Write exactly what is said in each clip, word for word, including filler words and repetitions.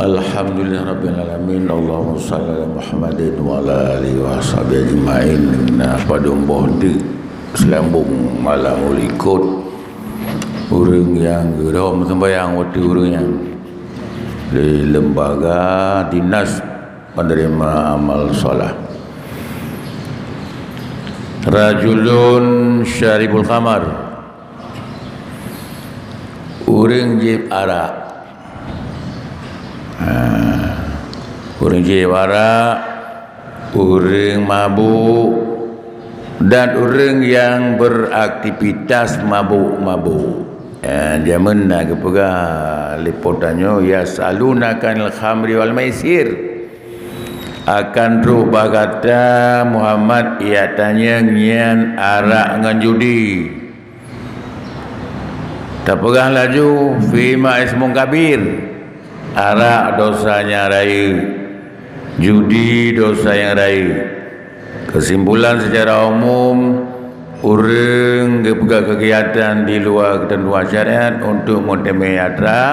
Alhamdulillah Rabbil Alamin. Allahumma salli ala Muhammadin wa ala alihi wa sahbihi ajma'in. Nah, padum boh teuk seulambong malam likot ureuëng nyang geudong meuseumbahyang watée ureuëng nyan di lembaga dinas penerima amal solah. Rajulun syaribul khamar. Ureuëng jieb arak. Ha. Ureuëng jieb arak, ureuëng mabuk, dan ureuëng nyang beraktivitas mabuk-mabuk. Ha, jameun na geupeugah lé Po tanyoe, "Yas'alunaka 'anil khamri wal maisir." Akan trok bak gata Muhammad, yak tanyong nyan arak ngon judi. Tapeugah laju, "Fihima ismun kabir." Arak dosa nyang rayeuk, judi dosa nyang rayeuk. Keusimpulan, seucara umum, ureuëng geupeugah keugiatan di luwa keuteuntuan syariat untuk meuteumé atra,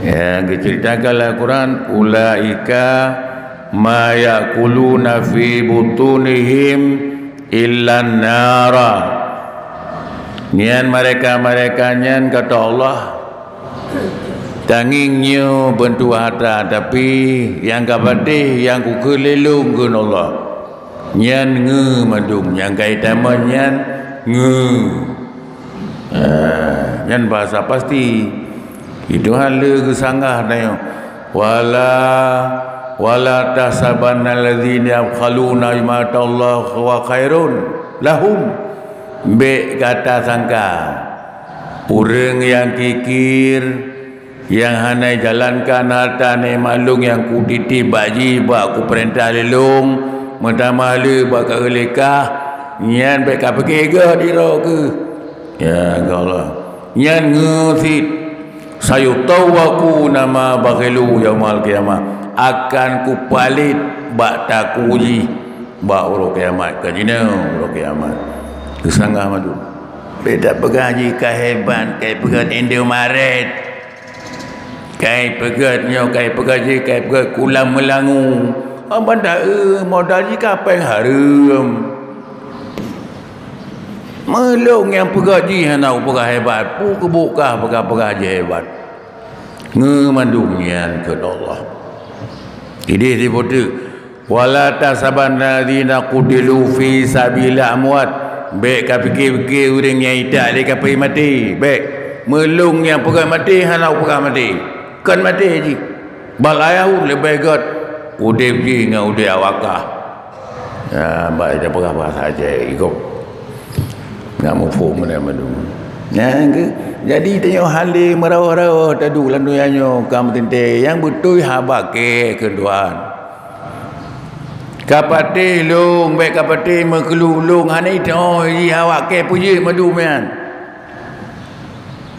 nyang geuceuritakan lam Al-Quran, "Ulaika ma ya'kuluna fi butunihim illan nara." Nyan mereka-mereka nyan, kata Allah, tangieng nyoe beuntuek atra, tapi nyang ka patéh nyang kukheun lé Lôn, kheun Allah, nyan ngeue mandum, nyang ka itamong nyan ngeue. Ah, nyan bahasa pasti. Itu hal le geusanggah tanyoe. Wala, wala tahsabanna alladzina yabkhaluna bima atallahu huwa khairun lahum. Bék gata sangka ureuëng nyang kikir, nyang hana jalankan hareuta nikmat Lôn nyang kutitip bak jih, bak kupeurintah lé Lôn, meutamah le bak ka geulikah, nyan bék kapike gét di droe keuh. Ya Allah. Nyan ngeue cit, "Sayutawwaquna ma bakhilu yaumal qiyamah." Akan kupalét bak takue jih bak uroe kiamat, ka jinoe uroe kiamat. Geusanggah mandum. Bék tapeugah jih ka hebat, ka ipeugah Indomaret. Ka ipeugah nyoe, ka ipeugah jih, ka ipeugah kulam meulangu. Ban ta-eu modal jih ka péng hareuem. Meulôn nyang peugah jih hana kupeugah hebat, peue keubuka peugah-peugah jih hebat. Ngeue mandum nyan keu Allah. Idéh sibuteuk, "Wala tahsabanna alladzina qutilu fi sabilillah amwat." Bék kapike-pike ureuëng nyang itak lé kaphé maté. Bék. Meulôn nyang peugah maté hana kupeugah maté. Kon maté jih. Bal ayahun leubeh gét udeb jih ngon udeb awak kah. Ya, bak ita peugah bahasa Aceh, ikot. Nggak muphom benda mandum. Nyan ke, jadi tanyoe hale meurawoh-rawoh taduek lam donya nyoe ka meuteuntée. Nyang beutôi haba kée keu Tuhan. Ka patéh lôn, bék ka patéh meukeuleuh lôn, hana itoe jih awak kée peujeuet mandum nyan.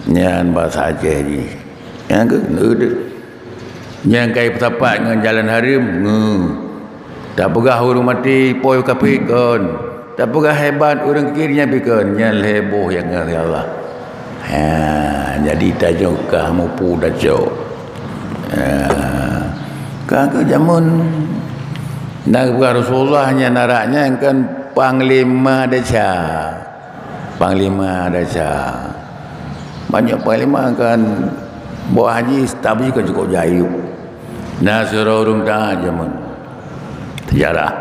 Nyan bahasa Aceh jih. Nyan ke, neu-, Nyang ka ipeusapat ngon jalan hareuem, ngeue. Tapeugah ureuëng maté po kaphé kon. Tapeugah hebat ureuëng kikir nyan pih kon. Nyan lhée boh nyang ngon Allah. Ha, jadi tanyoe ka mupu tacok. Ha, ka keu jameun na geupeugah Rasulullah nyan arak nyan kon panglima desya. Panglima desya. Banyak panglima kan buet haji stabil kan cukup jayuk. Na sidroe ureuëng taat jameun. Sejarah.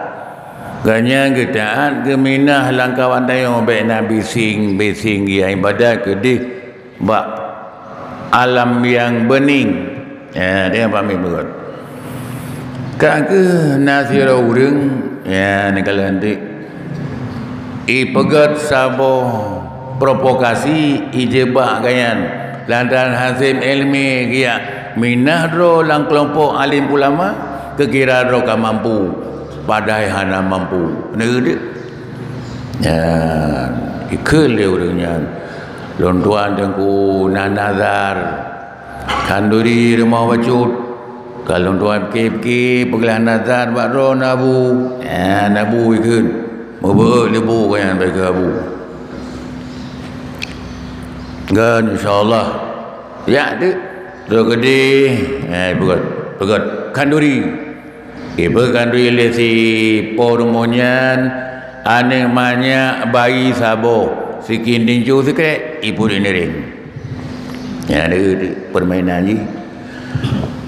Gobnyan geutaat geuminah lam kawan tanyoe bék na bising-bising geuibadat keudeh bak alam nyang beuning. Ya, dia pahami beugöt. Ka keuh na sidroe ureuëng, ya, neukalon teuk, ipeugöt saboh provokasi ijebak gobnyan. Lantaran hasé iéleumé geujak minah droe lam keulompok alim ulama, geukira droe ka mampu, padahai hana mampu. Neudeuk. Nyan, ikheun lé ureuëng nyan, "Lôn tuan Teungku na nazar khanduri rumoh bacut. Ka lôn tuan pike-pike peuglah nazar bak droe na bu." Nyan na bu ikheun. Meubeuet lé bu nyan bak ikheun bu. Ngon insya Allah. Ya, dek. Trok keudeh, eh, peugöt, peugöt khanduri. Ipeukhanduri lé si po rumoh nyan, aneuk manyak bayi saboh, sikin tincu sikrek, ipuduek niréng. Nyan deuh, deuh, peurmainan jih.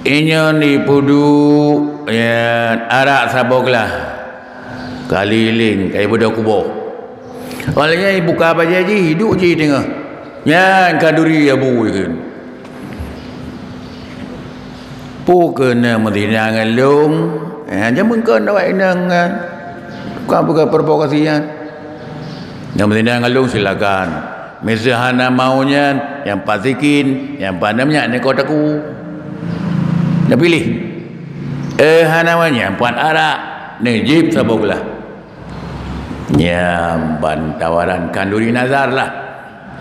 Inyon ipuduek, nyan, arak saboh glah. Kalileng, kai beudôh kuboh. Óh lheueh nyan ibuka bajèe jih, iduek jih teungoh. Nyan khanduri abu ikheun. Peu keuneuk meuzina ngon lôn? Eh, jameun kön awak inong nyan. Bukan peugah provokasi nyan. Nyang meuzina ngon lôn silakan. Miseue hana mau nyan, nyang pat sikin, nyang pat aneuk manyak niko taku. Neupiléh. Eh, hana mau nyan, pat arak, neujieb saboh glah. Nyan ban tawaran khanduri nazar lah.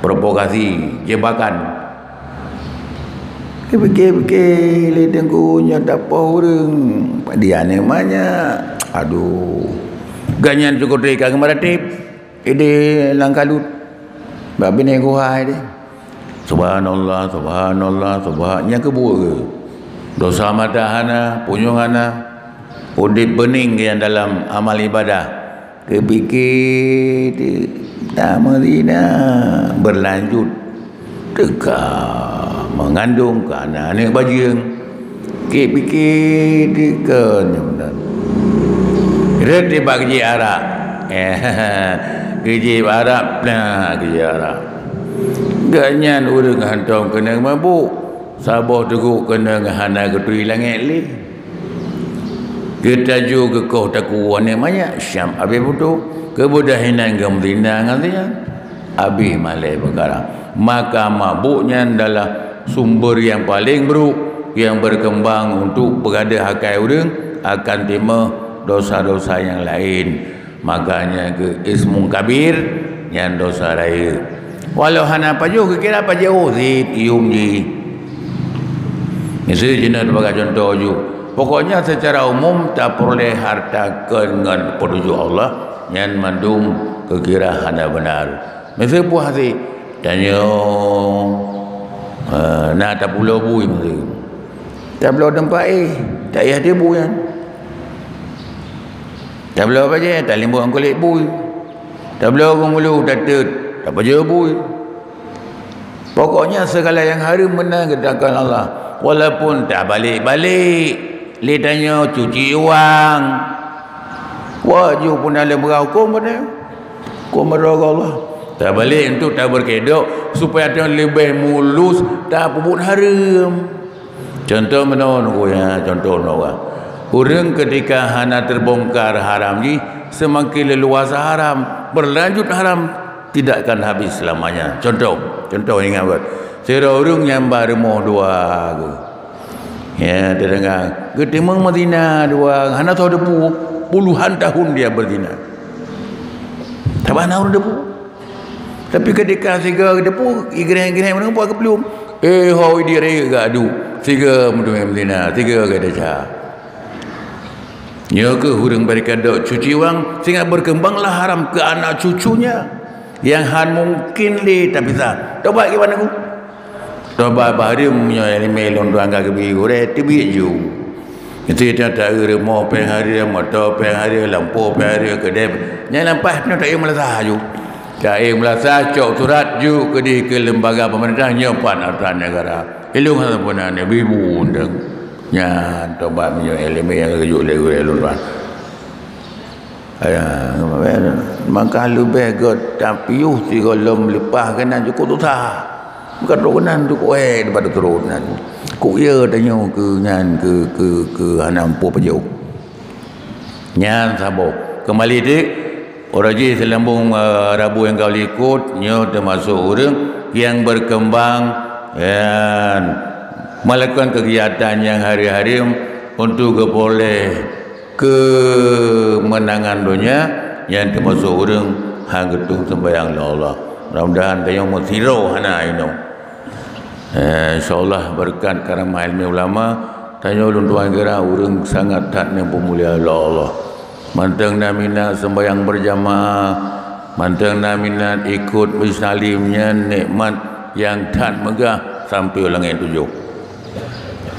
Provokasi, jebakan. Pike-pike lé teungku nyoe tapoh ureueng, di aneuk manyak. Aduh. Gobnyan syukoe ka geumeurateb. Idéh lam kalut. Bak binéh guha idéh. Subhanallah, subhanallah, subhan-, nyang keubuet keuh. Dosa mata hana, punyueng hana. Udép beuning nyang dalam amal ibadah. Teupike, te-, tameuzina, berlanjut. Teuka meungandong, ka na aneuk bajeueng. Pike-pike, teuka nyoe meunan. Rhot nibak keujieb arak. Keujieb arak, plah keujieb arak. Gobnyan ureueng hantom keuneuk mabök. Saboh teugok keuneuk hana geuturi langét lé. Geutaju geukoh taku aneuk manyak, siab abéh putôh. Keubeudah inan geumeuzina ngon si nyan. Abéh malèe peukara. Maka mabök nyan adalah sumber nyang paleng brôk nyang berkembang untuk peugadôh akai ureueng akan timoh dosa-dosa nyang laén. Maka nyan keuh ismun kabir, nyan dosa rayeuk. Walau hana pajoh geukira pajoh, oh, zit, ium jih. Miseue jinoe teubagai cuntoh ju. Pokoknya secara umum tapeureulèe harta kön ngon peutujoh Allah, nyan mandum geukira hana beunar. Miseue puih hase, tanyoe, eh, na tapulo bui miseue. Tabloe teumpat éh, taéh ateueh bui nyan. Tabloe bajèe, talimbok ngon kulét bui. Tabloe geumeuluh, tateut, tapajoh bui. Pokoknya segala nyang hareuem meunan geutakon Allah. Walaupun tabalek-balek lé tanyoe cuci uang. Wah, ju puna lé beurah hukôm pada. Hukôm beurah Allah. Tabalek untuk tabeureukedok supaya tanyoe leubeh mulus tapeubuet hareuem. Contoh meunoe nyoe, ya, contoh meunoe. Ureueng ketika hana teubongkar haram jih, seumaken leuluasa haram, beulanjut haram, tidak akan habis selamanya. Contoh, contoh ingat buet. Sidroe ureueng nyang ba rumoh dua geuh. Ya, teudeungoe. Geuteumeung meuzina dua, hana soe teupeu, puluhan tahun dia berzina. Saban na ureueng teupeu. Tapi ketika sigoe geuteupeue, igreng-igreng ureueng buat keupeuleueng. Eh, ho idi rayeuk geuadu. Sigoe meuteumé meuzina, sigoe geudeca. Nyoe keuh ureueng barikadok cuci uang, sehingga berkembanglah haram ke anak cucunya. Nyang han mungkin lé tapisah. Tobat kiban aku. Tobat bahreuem meunyoe ileumé lôn tuan ka geubi gurée, teubiet ju. Meusti that ta-eu rumoh péng hareuem, moto péng hareuem, lampôh péng hareuem, keudée. Nyan lam paih nyoe ta-eu meulasah ju. Ta-eu meulasah, cok surat ju keudeh keu lembaga pemerintah nyoe pat hareuta negara. Ilong hana puna neubi bu undang. Nyan tobat meunyoe ileumé nyang geuyue lé gurée lôn tuan. Aya, maka leubeh gét tapiôh sigohlom leupah keunan cukôp susah. Meukatrok keunan cukôp ék daripada trok nan. Kok ya tanyoe keu nyan keu, keu, keu hana muphom pajoh. Nyan saboh. Keumbali teuk, uroe jih seulambong, eh, Rabu nyang ka likot, nyoe teumasok ureueng nyang berkembang, nyan, melakukan kegiatan nyang hareuem-hareuem untuk geupeuroleh keumeunangan donya, nyan teumasok ureueng han geutueng seumbahyang lé Allah. Mudah-mudahan tanyoe meusidroe hana inoe. Eh, insya Allah, beureukat karamah ileumé ulama, tanyoe lôn tuan kira ureueng sangat that nyang peumulia lé Allah. Mantong na minat seumbahyang beurjamaah, mantong na minat ikot meusalim, nyan nikmat nyang that meugah sampoe u langét tujoh.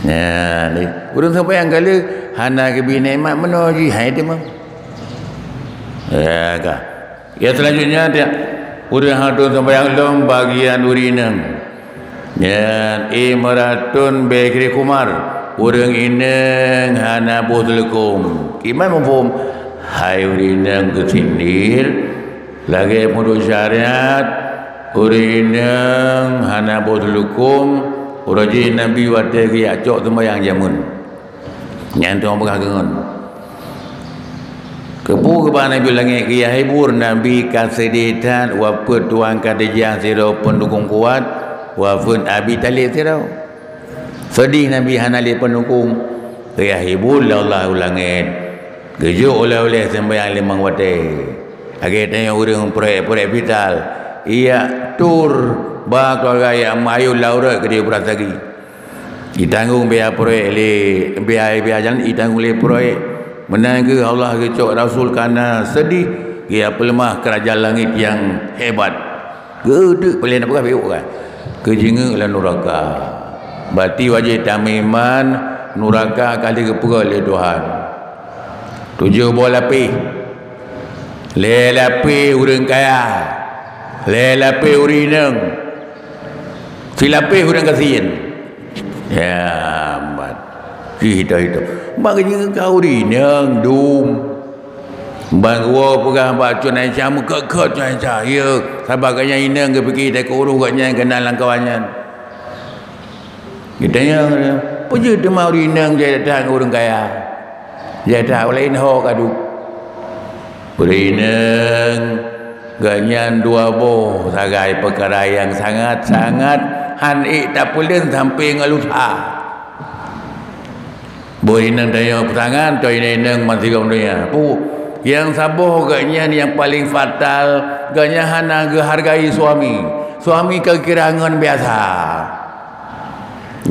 Nyan, ureuëng sampoyang ka lheueh hana geubri nikmat meunoe jih, hai teuma. Ya ka. Ya, selanjutnya, tiap ureuëng hantom sampoyang lom bagian ureuëng inong. Nyan, imra'atun bikri khumar, ureuëng inong hana boh seuleukom. Kiban muphom, hai ureuëng inong geusindir, lagée meunurot syariat, ureuëng inong hana boh seuleukom, uroe jih Nabi watée geujak cok seumayang jameun. Nyan teuma peugah keu ngon. Keupeue geuba Nabi u langét geuyahibur Nabi ka seudeh that wafeuet tuan Khadijah sidroe peundukong kuat, wafeuet Abi Thalib sidroe. Seudeh Nabi hana lé peundukong, geuyahibur lé Allah u langét. Geujok oleh-oleh seumayang limong watée. Lagée tanyoe ureuëng proyek-proyek vital, ijak tur ba keuluwarga nyang mayueb lam uroe keudeh beurasagi. Jitanggong biaya proyek lé, biaya, biaya jalan jitanggong lé proyek. Meunan kheueh Allah geucok Rasul kana seudeh, geupeuleumah keurajeuen langét nyang hebat. Geudeuk peulén peugah biuk kan. Keujeungeuk lam nuraka. Berarti wajéb tameuiman nuraka ka lheueh geupeugah lé Tuhan. Tujoh boh lapéh. Lhée lapéh ureuëng kaya. Lhée lapéh ureuëng inong. Silapéh ureuëng gasien. Ya, mat. Cih hito-hito. Bak geujeuet ka ureuëng inong dum. Ban geuwoe peugah bak Cut Aisyah, meukot-kot Cut Aisyah. Ya, sabab gobnyan inong geupike takot uroe gobnyan keunan lam kawan nyan. Geutanyong, peue jeuet teuma ureuëng inong jai that ngon ureuëng kaya? Jai that ureuëng laén ho ka duek. Ureuëng inong gobnyan dua boh sagai peukara nyang sangat-sangat hán ék tapeuleuen sampoe ngon lusa. Boh inong tanyoe peutangan, toh inong-inong meusigom donya. Peue nyang saboh gobnyan nyang paleng fatal, gobnyan hana geuhargai suami. Suami ka geukira ngon biasa.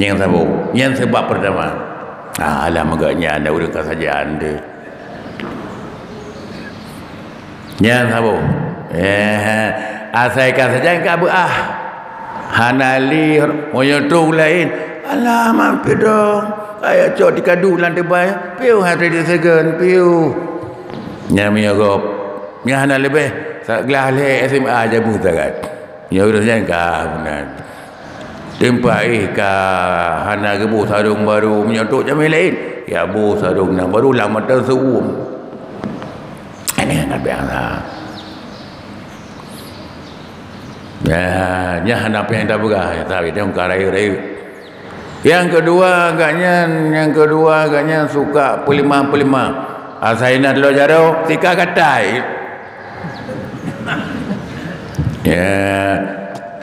Nyang saboh, nyan sabab peurtama. Ah, alah, meugah nyan ada ureuëng ka sajan deh. Nyan saboh. Eh, asai ka sajan ka beuah. Hana lé meunyoe trok laén. Alah, mampet dong. Kaya cok di kadu lam tebai. Piu hana teuseugon, piu. Nyan meunyoe gob. Nyan hana leubeh. Sa glah lhée S M A jameun sagat. Nyoe ureuëng nyan ka meunan. Teumpat éh ka hana geuboh sarong barô, meunyoe trok jamé laén, ya boh sarong nyang barô lam mata seuuem. Ini hana biasa. Ya, nyan hana apa nyang tapeugah, tapi dia ka rayeuk-rayeuk. Nyang keudua, gobnyan, nyang keudua, gobnyan suka peuleumah-peuleumah. Asai na lhok jaroe, sika gatai. Ya,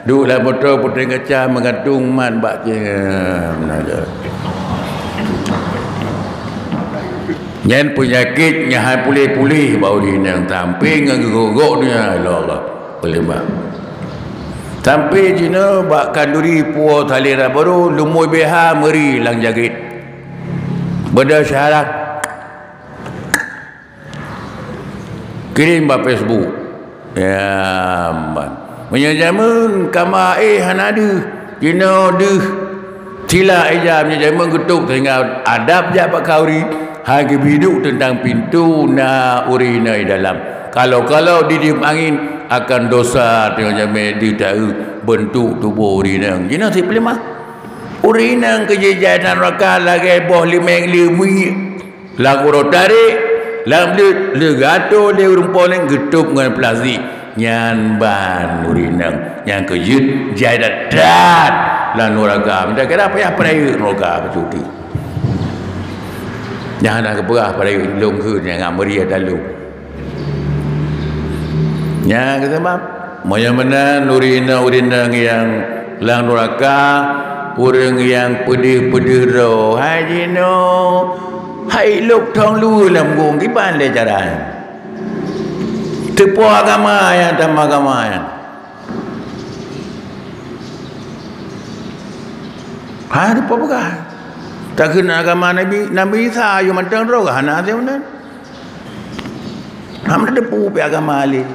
duek lam moto puteng kaca meugantung mat bak cingam. Nyan peunyakét nyang hai puléh-puléh bak ureuëng inong sampoe ngon geugok-gok donya, ya Allah. Peuleumah. Sampoe jinoe bak khanduri puwoe salera barô, lumui B H meuri lam jagét. Beudôh syarah. Kirém bak Facebook. Ya, man. Meunyoe jameun kama éh hana deuh, jinoe deuh. Sila ija meunyoe jameun geutôb sehingga adab jak bak khanduri, hai geubri duek teuntang pintoe na ureuëng inong di dalam. Kalau-kalau didiem angén akan dosa teungoh jamé deuh taeu beuntuk tuboh ureuëng inong. Jinoe si peuleumah. Ureuëng inong keujijai dan raka lagée boh leumeng leumi. Lam uroe tarék, lam bleuet, leugato lé ureuëng poleng geutôb ngon plastik. Nyan ban ureuëng inong nyang keujeuet jai that-that lam nuraka. Meunan kira payah peurayeuk nuraka beucuti. Nyang hana geupeugah peurayeuk lôn kheun nyang ngat meuria talu. Nyang keusabab, meunyoe meunan ureuëng inong-ureuëng inong nyang lam nuraka, ureuëng nyang peudeuh-peudeuh droe, hai jinoe, hai lôk thong luweue lam gong, kiban lé cara nyan. Teupo agama nyang tam agama nyan. Hai teupo peugah. Takheun agama Nabi, Nabi Isa ayue mantong droe hana até meunan. Hana teupeu pih agama lé.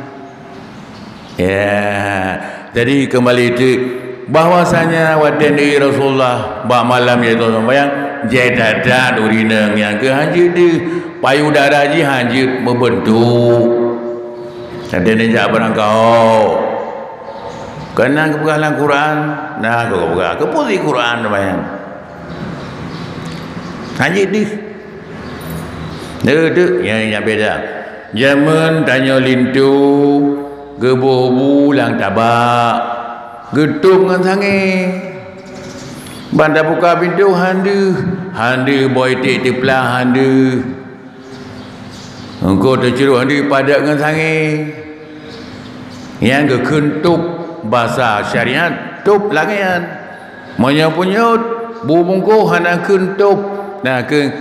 Ya, jadi keumbali teuk Bahwasanya watée neuék Rasulullah bak malam jai seumayang, jai that-that ureuëng inong nyang keu hanjeuet deuh, payudara jih hanjeuet meubeuntuk. Watée neujak barangkaho, keunan geupeugah lam Quran, nah geupeugah keupeue Quran seumayang. Hanjeuet deuh. Deuh, deuh, nyang, nyang beda. Jameun tanyoe linto geuboh bu lam tabak, geutôb ngon sangée. Ban tabuka pintoe han deuh, han deuh boh iték teuplah han deuh. Engko teucurok han deuh padab ngon sangée. Nyang geukheun tôb basa syariat tôb lagée nyan. Meunyoe punyot bu bungkôh hana kheun tôb, na kheun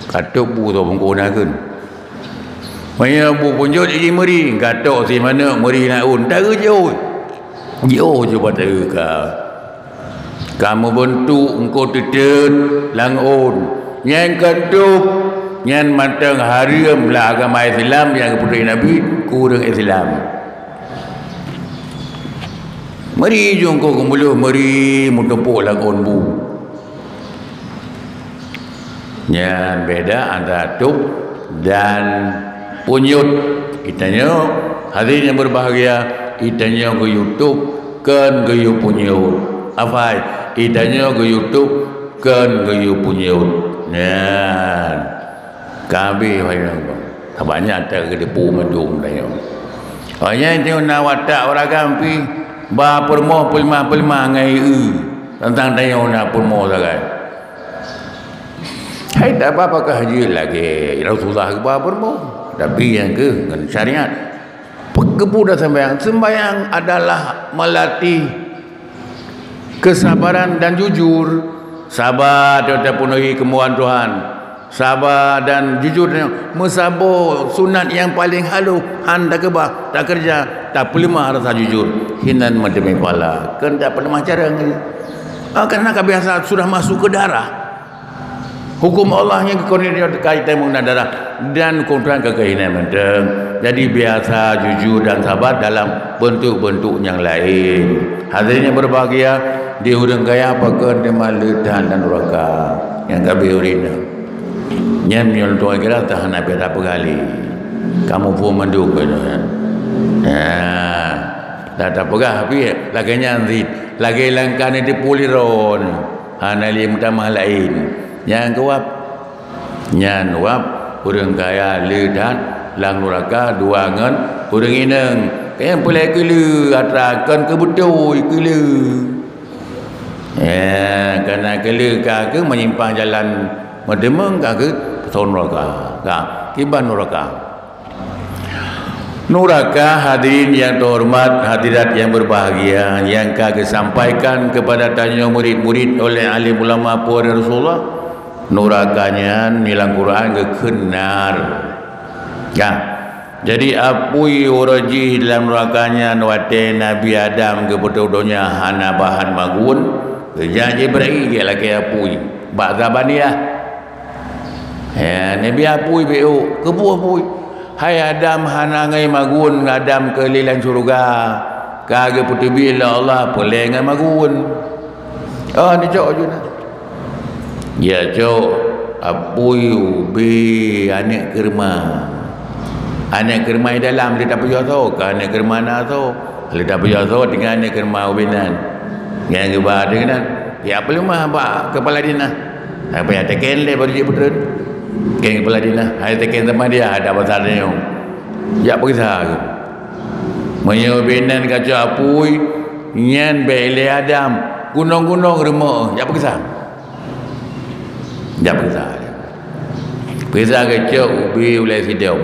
Ka tôb bu tôb bungkôh na kheun. Meunyoe bu punyot jih meuri, ka tok si manök meuri na ôn, taeu jiôh. Jiôh cuba taeu ka. Ka meubeuntuk eungkôt teuteut lam ôn. Nyan kon tôb, nyan mantong hareuem lam agama Islam nyang geupeutrok Nabi keu ureuëng Islam. Meuri ju eungkôt geumeuleuh meuri meutumpôk lam ôn bu. Nyan beda antara tôb dan punyot. Geutanyoe, hadirin yang berbahagia, geutanyoe geuyue tôb kon geuyue punyot. Afai, geutanyoe geuyue tôb kon geuyue punyot. Nyan. Ka habéh wahai ureuëng. Banyak that geuteupeue mandum tanyoe. Awaknyan tanyoe na watak ureuëng agam pih ba peurumoh peuleumah-peuleumah ngon ié teuntang tanyoe na peurumoh sagai. Hai, tak apa-apa kah jeuet lagée Rasulullah geuba peurumoh, tapi nyang keuh ngon syariat. Keupeue dak sembahyang? Sembahyang adalah melatih kesabaran dan jujur. Saba teuh tapenuhi keumauan Tuhan. Saba dan jujur nyoe meusaboh sunat nyang paleng halôh, han takeubah, takeureuja, tapeuleumah rasa jujur, hinan meuteumé pahala, keu tapeuleumah carông. Ah, karena ka biasa sudah masuk ke darah. Hukum Allah nyang keuneuk ka itamong na darah dan hukum Tuhan ka keuhinan mantong. Jadi biasa jujur dan sabar dalam bentuk-bentuk nyang laén. Hadirin yang berbahagia, di ureuëng kaya pakon teuma le that lam nuraka nyang ka beurinda. Nyan meunyoe tuan kira tahan habéh tapeugah lé. Kamoe pun mandum keunoe. Nah, dah tapeugah habéh lagée nyan cit, lagée langkah ni di puliro ni. Hana lé meutamah laén. Nyang keuwab, nyan wab ureuëng kaya le that lam nuraka dua ngon ureuëng inong. Nyang peulée keule atra kon keubeutôi keule. Eh, kana keule ka keu menyimpang jalan meudeumeung ka keu son nuraka. Ka kiban nuraka. Nuraka, hadirin yang terhormat, hadirat yang berbahagia, yang ka geusampaikan kepada tanyoe murid-murid oleh alim ulama peue Rasulullah, nuraka nyan dalam Quran geukheun nar. Ya. Jadi apui uroe jih dalam nuraka nyan watée Nabi Adam geupeutrok donya hana bahan magun, geujak Jibril geulakée apui bak Zabaniyah. Ya, Nabi apui beu, keupeue apui? Hai Adam hana ngai magun, Adam keu lé lam syeuruga, ka geupeuteubiet lé Allah peulée ngai magun. Oh, neucok ju na. Ya cok apui ubé aneuëk keurma. Aneuëk keurma di dalam le tapeujok tho, ka aneuëk keurma na tho. Le tapeujok tho tinggai aneuëk keurma ubé nan. Nyang geuba teuh nan. Ya peuleumah bak keupala dinah. Hai payah teken lé baru jipeutrön. Teken keupala dinah, hai teken sama dia ada pasal nyoe. Jak peugisa. Meunyoe ubé nan ka cok apui, nyan bék lé Adam. Gunong-gunong rumoh, jak peugisa. Jak peugisa. Peugisa geucok ubé ulée sidom.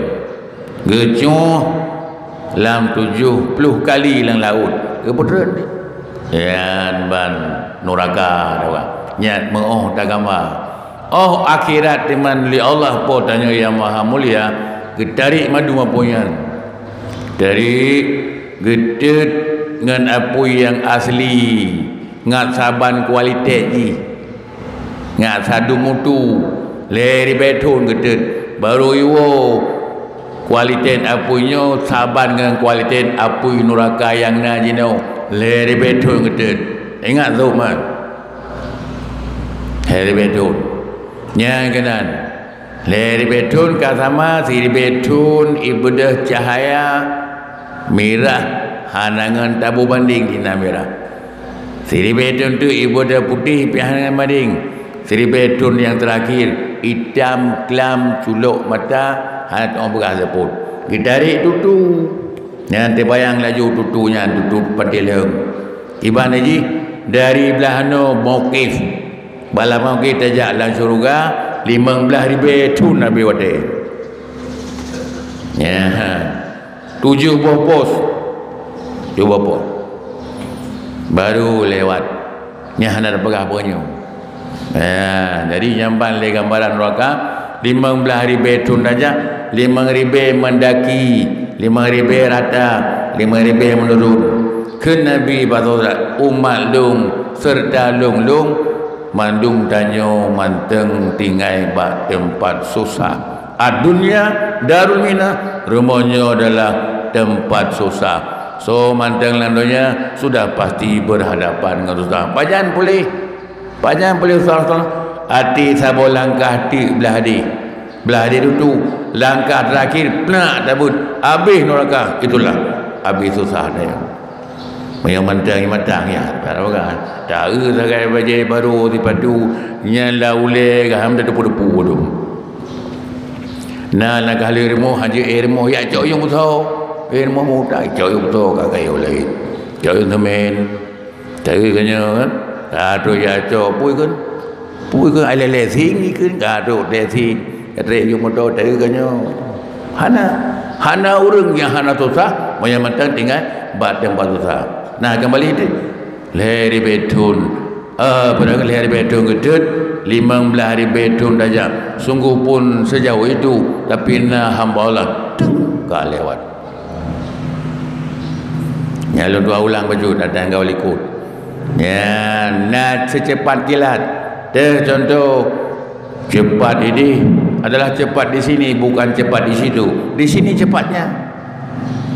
Geucôh lam tujoh ploh kali lam laôt. Geupeutrön. Nyan ban nuraka, nyan meuoh tagama. Óh akhirat teuma lé Allah Po tanyoe Nyang Maha Mulia, geutarek mandum apui nyan. Tarek geutot ngon apui nyang asli, ngat saban kualitet jih. Ngat sadum mutu, lhée ribée thon geutot, barô iwoe kualitet apui nyoe saban ngon kualitet apui nuraka nyang na jinoe. Lhèe ribèe thôn geutot. Ingat zoh man. Lhèe ribèe thôn. Nyang keunan. Lhèe ribèe thôn ka sama siribèe thôn ibeudôh cahya mirah hana ngon tabu banding dina mirah. Siribèe thôn teuk ibeudôh putéh pih hana ngon banding. Siribèe thôn nyang teurakhir itam klam culok mata hana teupeugah seupôt. Geutarek tutu. Nyan teubayang laju tutu nyan, tutu panté leueng. Iban jih dari blaih nyoe mauqif. Bak lam mauqif tajak lam syeuruga limong blaih ribèe thôn Nabi watèe. Nyan. Tujoh boh pos. Tujoh boh pos. Baru lewat. Nyan hana tapeugah peue nyoe. Ya, jadi nyan ban lé gambaran nuraka, limong blaih ribèe thôn tajak, limong ribèe mendaki, limong ribèe rata, limong ribèe menurun. Kheun Nabi bak sahabat, "Umat lôn serta lôn-lôn, mandum tanyoe mantong tinggai bak teumpat susah." Ad-dunya darul mihnah, rumoh nyoe adalah teumpat susah. Soe mantong lam donya sudah pasti berhadapan ngon susah. Pajan puléh? Pajan puléh susah? Até saboh langkah teuk blaih deh. Blaih deh tutu. Langkah terakhir, peunak tabeuet. Habéh nuraka. Itulah habéh susah nyoe. Meunyoe mantong matang, ya, taeu sagai bajèe barô sipatu, nyan lam ulèe gaham teudepu-depu tu. Na, na ka lheueh rumoh, hanjeuet éh rumoh, jak cok yuem beusoe. Éh rumoh muda, cok yuem beusoe ka kayèe laén. Cok yuem seumén. Taeu ka nyoe kan? Ka troh jak cok, peue kheun? Peue kheun, ai lé-lé sing ikheun, ka troh lé sing. Ka trép yuem moto, taeu ka nyoe. Hana. Hana ureueng nyang hana susah, meunyoe mantong tinggai bak teumpat susah. Nah, kembali tu. Lhèe ribèe thôn. Eh, padahai lhèe ribèe thôn geutot, limong blaih ribèe thôn tajak. Sungguh pun sejauh itu, tapi na hamba Allah, teuk ka lewat. Nyan lôn tuah ulang bacut, datang ka likot. Nyan, na secepat kilat. Teuh contoh, cepat idéh adalah cepat di sini, bukan cepat di situ. Di sini cepatnya.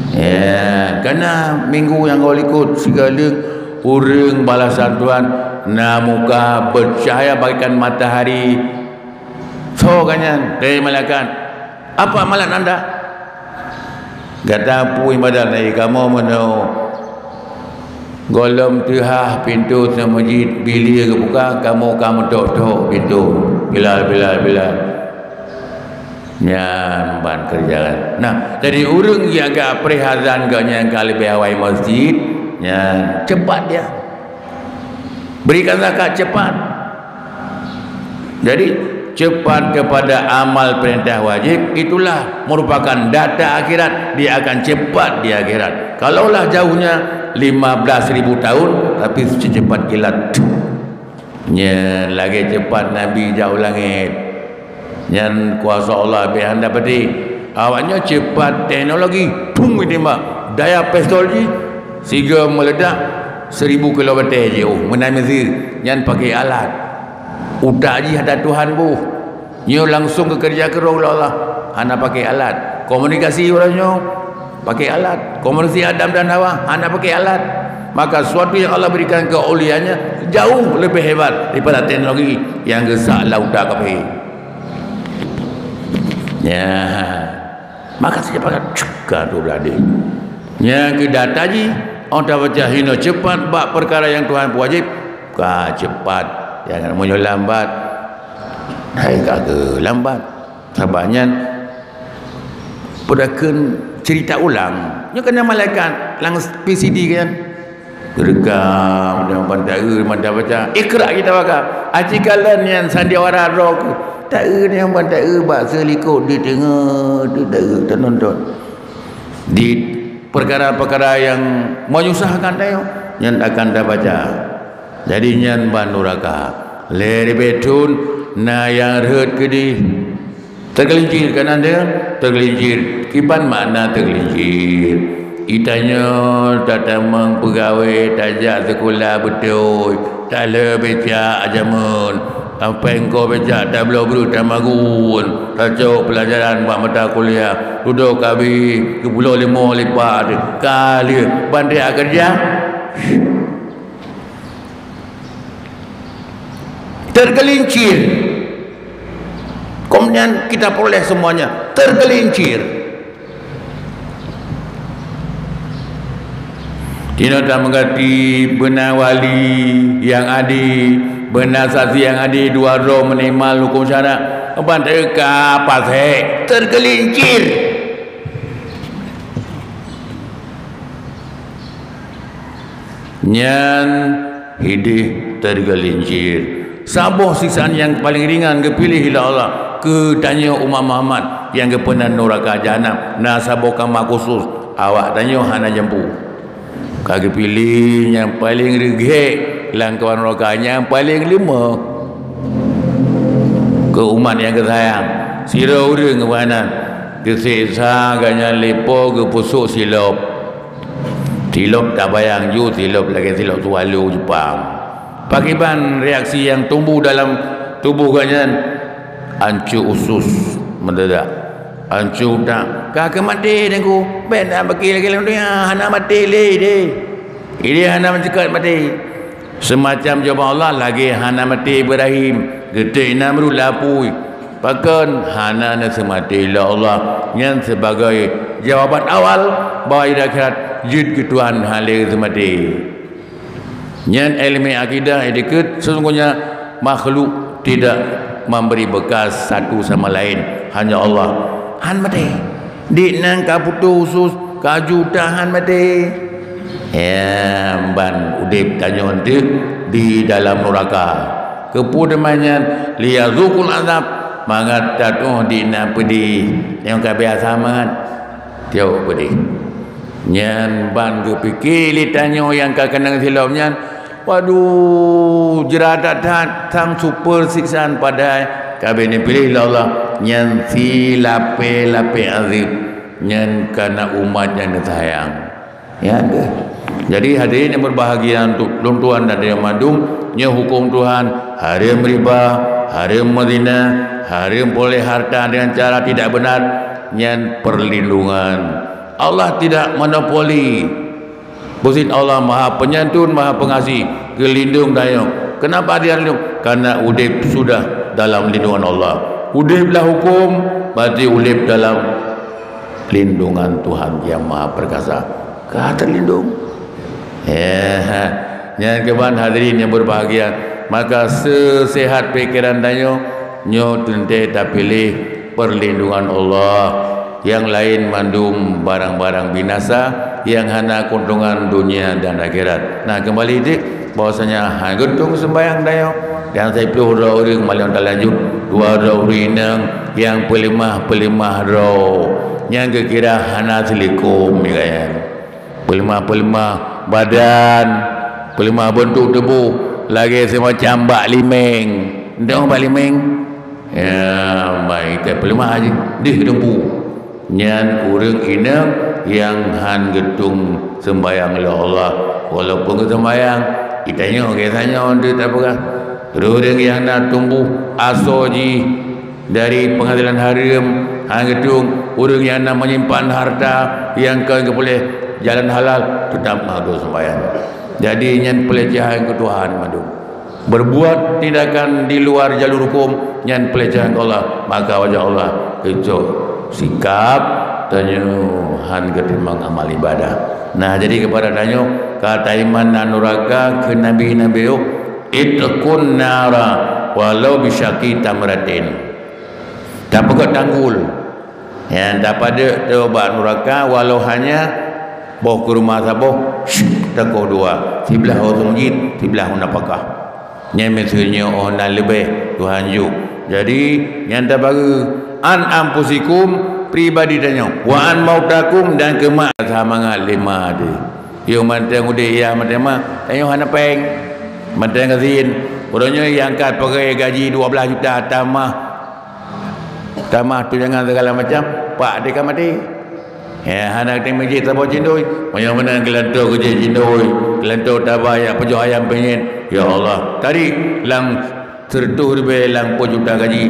Ya, karena minggu nyang ka likot sigohlom ureueng balasan Tuhan na muka bercahaya bagaikan matahari. Soe ka nyan? Tanyong malaikat. Apa amalan anda? Gata peue ibadat lagèe kamoe meunyoe gohlom teuhah pintoe seumeujid, bileue geubuka, kamoe ka meutok-tok pintoe. Bilal, Bilal, Bilal. Nyan ban keureuja. Nah, jadi ureueng nyang ka preh azan geuh nyan ka leubeh awai masjid, nyan cepat dia. Berikan zakat cepat. Jadi, cepat kepada amal perintah wajib, itulah merupakan data akhirat, dia akan cepat di akhirat. Kalaulah jauhnya lima belas ribu tahun, tapi secepat kilat. Nyan lagèe cepat Nabi jak u langèt. Nyan kuasa Allah bèk hana patéh. Awaknyoe cepat teknologi, pum, jitimbak. Daya pistol jih sigoe meuledak seribu kilo batèe jih, oh, meunan miseue. Nyan pakai alat. Utak jih ata Tuhan boh. Nyoe langsung geukeureuja keudroe lé Allah, hana pakai alat. Komunikasi uroe nyoe pakai alat. Komunikasi Adam dan Hawa hana pakai alat. Maka sesuatu yang Allah berikan keulianya jauh lebih hebat daripada teknologi yang geusak lam utak kafé. Ya. Maka secepat ka tu berada. Nyang keu data jih, oh, tabaca hino cepat bak peukara nyang Tuhan peuwajéb, ka cepat. Jangan meunyoe lambat, hai ka geulambat. Sabab nyan peudakeueng cerita ulang. Nyoe keunan malaikat lam P C D kan. Geurekam, dan ban taeu, ban tabaca. Iqra kita baca. Aci kalon nyan sandiwara droe keuh. Taeu nyan ban taeu bak seulikot di teungoh, tu taeu tanonton. Di peukara-peukara nyang menyusahkan tanyoe, nyan akan tabaca. Jadi nyan ban nuraka. Lhèe ribèe thôn na nyang rhot keudeh. Teugeulincir keunan dia, teugeulincir. Kiban makna teugeulincir? Geutanyoe tatamong peugawée, tajak sikula beutôi, talheueh becak jameun, sampoe ko becak tabloe breueh tamagun, tacok peulajaran bak mata kuliah, dudoe ka abéh, geupulo limo lipat, ka lheueh ban tajak keureuja. Tergelincir. Kemudian kita peroleh semuanya tergelincir. Tina ta meugati beuna wali nyang ade, beuna saksi nyang ade, dua droe meunimang rukun syarat, ban teuka pasé tergelincir. Nyan hideh tergelincir. Saboh siksaan nyang paleng ringan geupiléh lé Allah keu tanyoe umat Muhammad nyang geupeuna nuraka jahanam, na saboh kama khusus, awak tanyoe hana jampu. Ka geupiléh nyang paleng reugét lam kama nuraka, nyang paleng leumoh keu umat nyang geusayang. Sidroe ureuëng geuh meunan geuseksa, gobnyan lé Po geupeusok silop. Silop tabayang ju, silop lagée silop swallow Jepang. Pakriban reaksi nyang tumbuh dalam tuboh gobnyan? Anco usus meudadak. Anco utak. Ka keu maté Teungku, bék na baki lagée lam donya, hana maté lé ideh. Ideh hana meuceukat maté. Seumacam jawaban Allah lagée hana maté Ibrahim, geutek Namrud lam apui. Pakon hana neuseumaté lé Allah? Nyan sibagoe jawaban awal bahwa di akhirat jeuet keu Tuhan hana lé seumaté. Nyan iéleumé akidah, itikeuet, sesungguhnya makhluk tidak memberi bekas satu sama lain, hanya Allah. Han maté. Dik nyan ka putôh usus, ka ju tahan maté. Nyang ban udeb tanyoe teuk di dalam nuraka. Keupeue teuma nyan? Liyadzuqul azab, mangat tatuoh di na peudeh nyang ka biasa mangat. Tiok peudeh. Nyan ban geupike lé tanyoe nyang ka keunong silom nyan, waduh, jeurat that-that, sang super siksaan padahai ka beuneupilih lé Allah nyan silapée-lapée azeueb. Nyan kana umat nyang neusayang. Ya, deh. Jadi, hadirin yang berbahagia, untuk lôn tuan dan yang mandum, nyoe hukum Tuhan, hareuem riba, hareuem meuzina, hareuem peureulée harta dengan cara tidak benar, nyan perlindungan. Allah tidak monopoli. Beusit Allah Maha Penyantun, Maha Pengasih, geulindong tanyoe. Kenapa dia lindong? Karena udeb sudah dalam lindungan Allah. Udeb lah hukum, berarti udeb dalam lindungan Tuhan Yang Maha Perkasa. Ka terlindung. Ya, nyan keuban hadirin yang berbahagia. Maka sesehat pikiran tanyoe, nyoe teuntée tapiléh perlindungan Allah. Nyang laén mandum barang-barang binasa nyang hana keuntungan dunia dan akhirat. Nah, kembali dik, bahwasanya han geutung sembahyang tanyoe. Dan siploh droe ureuëng malon talanjut, dua droe ureuëng inong nyang peuleumah-peuleumah droe. Nyang geukira hana seulikom, ya kan? Peuleumah-peuleumah badan, peuleumah beuntuk tuboh, lagée seumacam bak limeng. Entong bak limeng? Ya, baik, ikat peuleumah aja. Dih dumpu. Nyan ureuëng inong nyang han geutung sembahyang lé Allah. Walaupun geusembahyang, geutanyoe, geutanyoe, untuk tapeugah. Ureuëng nyang na tumbuh asoe jih dari penghasilan hareuem, han geutung, ureuëng nyang na menyimpan harta nyang kon geupuléh jalan halal, teutap mandum sembahyang. Jadi, nyan pelecehan keu Tuhan mandum. Berbuat tindakan di luar jalur hukum, nyan pelecehan keu Allah, maka wajah Allah keucok sikap tanyoe han geutimang amal ibadah. Nah, jadi keupada tanyoe, ka taiman na nuraka keu nabi-nabi, "Ittaqun nara walau bisyaqqi tamratin." Tapeugét tanggul. Nyang tapadeuek teuh bak nuraka walau hanya boh keureuma saboh, syuk, takoh dua, siblah u meuseujid, siblah u nafakah. Nyan miseue nyoe óh na leubeh Tuhan jok. Jadi, nyan tabaru, an anfusikum, pribadi tanyoe, wa an mautakum, dan keu ma-, samangat lima teuh. Yoh mantong udeb, ya mantong ma, tanyoe hana péng. Mantong gasien. Uroe nyoe nyang ka peureulée gaji dua blaih juta tamah, tamah tunjangan segala macam, pak teuka maté. Ya, hana teuka meujieb saboh cindoi. Meunyoe meunan geulantoe geujép cindoi, geulantoe taba jak peujoh ayam peunyét. Ya Allah, tarék lam seureutôh ribée lam peuet juta gaji.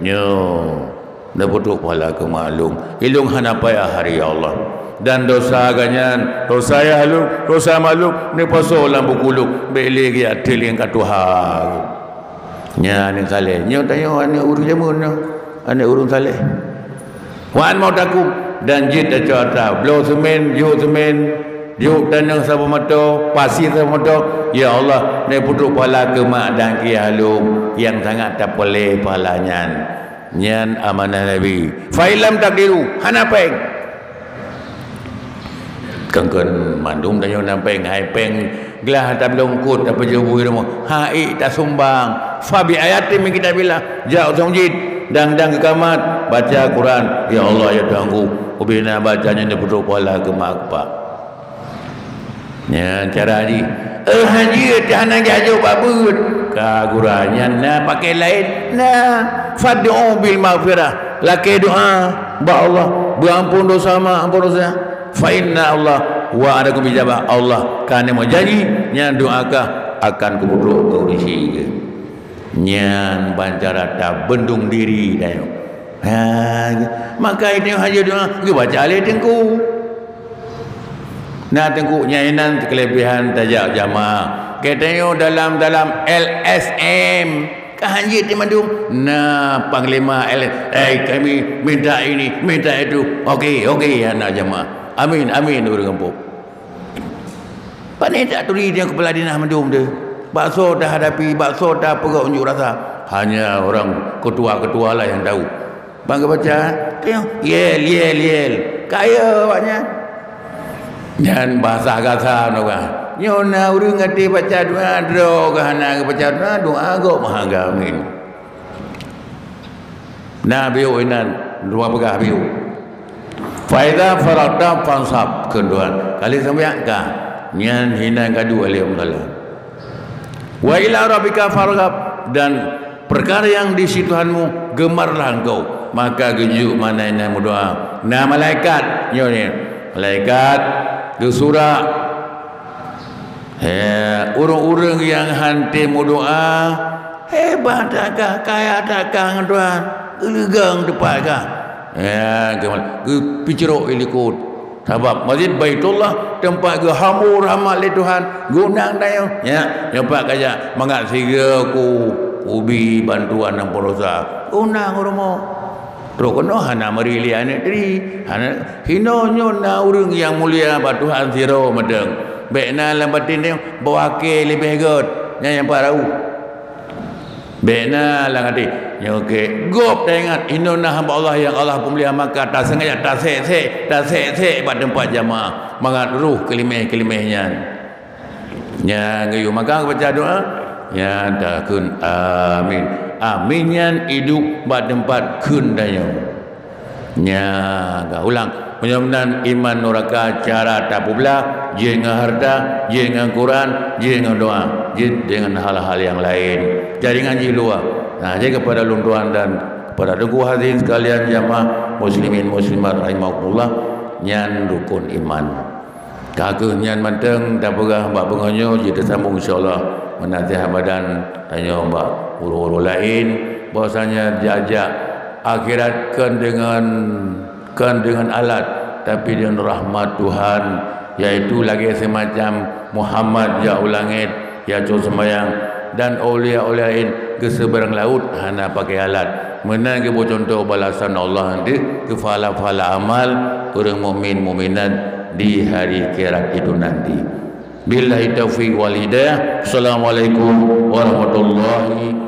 Nyoe. Neupeutrok pahala keu mak lôn. Ilôn hana payah hari, ya Allah. Dan dosa geuh nyan, dosa yah lom, dosa mak lom, neuposo lam buku lom, bék lé geujak teulieng ka tuha. Nyan aneuk saleh. Nyoe tanyoe aneuk ureueng jameun nyoe, aneuk ureueng saleh. Wa an mautakum, dan jeuet tacok atra, bloe seumén, jok seumén, jok taneuh saboh moto, pasi saboh moto, ya Allah, neupeutrok pahala keu mak dan keu yah lôn nyang sangat tapeureulée pahala nyan. Nyan amanah Nabi. Fa in lam taqdiru, hana péng. Kon-kon mandum tanyoe na péng, hai péng glah tablong kot, tapajoh bui rumoh, hai tasumbang. Fa bi ayatin min kitabillah, jak u masjid, dang-dang keu kamat, baca Quran. Ya Allah, ya Tuhanku, ubé na baca nyoe neupeutrok pahala keu mak keu pak. Nyan cara jih. Eh, hanjeuet hana geujok bak beuet. Ka gura nyan na pakon laén? Na. Fad'u bil maghfirah. Lakée doa bak Allah, beuampôn dosa mak, ampôn dosa. Fa inna Allah wa'adakum bil ijabah. Allah ka neumeujanji nyan doa kah akan kupeutrok keu rizki kah. Nyan ban cara tabendong diri tanyoe. Ha, maka tanyoe hanjeuet doa geubaca lé teungku. Na teungku nyan inan keuleubehan tajak jamaah. Geutanyoe dalam-dalam L S M ka hanjeuet di mandum. Na panglima L S M, eh, kami minta ini, minta itu. Oke, oke, ya na jamaah. Amin, amin, ureueng gampông. Pane tak turi nyang keupala dinah mandum tu. Bak soe tahadapi, bak soe tapeugah unjuk rasa. Hanya orang ketua-ketua lah yang tahu. Bang geubaca, tengok, yel, yel, yel. Kaya awaknyan. Nyan bahasa gasa nyoe kan. Nyoe na ureueng até baca doa, droe geuh hana geubaca doa, doa gob maha gamin. Na biôh inan, dua peugah biôh. Fa idza faraghta fansab, kheun Tuhan. Kali sambiak ka, nyan hinan ka dua lé meukalan. Wa ila rabbika farghab, dan perkara yang di sisi Tuhanmu, gemarlah engkau. Maka geujok mana inan meudoa. Na malaikat, nyoe ni. Malaikat geusurak. He, ureueng-ureueng nyang han tém meudoa, hebat that kah, kaya that kah ngon Tuhan, geuleugong teumpat kah. He, geu-, geupicrok ilikot. Sabab Masjid Baitullah teumpat geuhambô rahmat lé Tuhan, gunang tanyoe. Nyan, nyoe pat kajak mangat sigoe ku ubi bantuan nyang peurasa. Gunang rumoh. Trok keunoe hana meuri lé aneuk teuh, hana, hinoe nyoe na ureueng nyang mulia bak Tuhan sidroe mantong. Bék na lam batin tanyoe bak akhé leubeh gét, nyan nyang pat rayeuk. Bék na lam até, nyoe keu gob taingat, hinoe na hamba Allah nyang Allah peumulia maka tasengaja tasek-sek, tasek-sek bak teumpat jamaah, mangat roh keulimeh-keulimeh nyan. Nyan geuyue maka geubaca doa, nyan takheun amin. Amin nyan idup bak teumpat kheun tanyoe. Nyan ka ulang, meunyoe meunan iman nuraka cara tapeublah, jeuet ngon hareuta, jeuet ngon Quran, jeuet ngon doa, jeuet deungon hal-hal nyang laén. Jaringan jih luwa. Nah, jadi kepada lôn tuan dan kepada teungku hadirin sekalian jamaah muslimin muslimat rahimakumullah, nyan rukun iman. Ka kheueh nyan mantong tapeugah bak beungoh nyoe, jeuet teusambông insya Allah meunaseuhat badan tanyoe bak uroe-uroe laén, bahwasanya jak-jak akhirat kon deungon, kon deungon alat, tapi deungon rahmat Tuhan, yaitu lagée seumacam Muhammad jak u langét, ya cok seumayang, dan aulia-aulia laén geuseubeurang laôt hana pakai alat. Meunan geuboh cuntoh balasan Allah nanti keu pahala-pahala amal ureuëng mukmin mukminat di hari akhirat itu nanti. Billahi taufiq wal hidayah. Assalamualaikum warahmatullahi